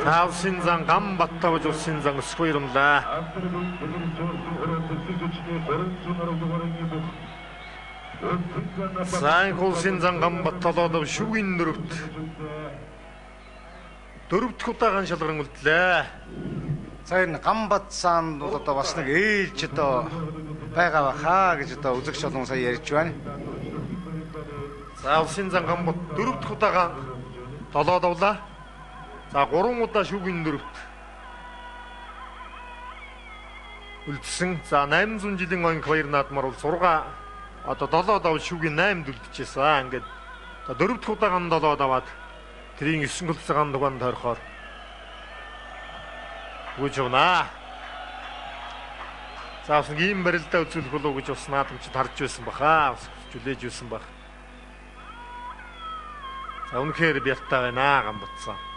За Улсын зан Ганбат тавж Улсын зан өсгөө ирэмлээ. За энэ Улсын зан Ганбат толоод шүгийн дөрөвт. Дөрөв дэх удаагаан шалгаран үлдлээ. За энэ Ганбат саанд бол одоо бас нэг ээлж одоо байгаа баха гэж одоо үзэгч олон сая ярьж байна. За Улсын зан Ганбат дөрөв дэх удаага долоод авлаа. За 3 удаа шүүгийн дөрөвт үлдсэн. За 800 жилийн оюун хоёр наадмаар бол 6 одоо 7 давж шүүгийн 8-д үлдчихсэн. Ингээд за дөрөв дэх удаага нь 7 даваад тэрийн 9 кг дугаан тойрохоор гүйж явнаа. За бас нэг ийм барилдаа үзүүлэх болов уу гэж бас наадамчид харж байсан баха. Бас хүлээж байсан бах. За үнэхээр бялтаа байна Ганбатсан.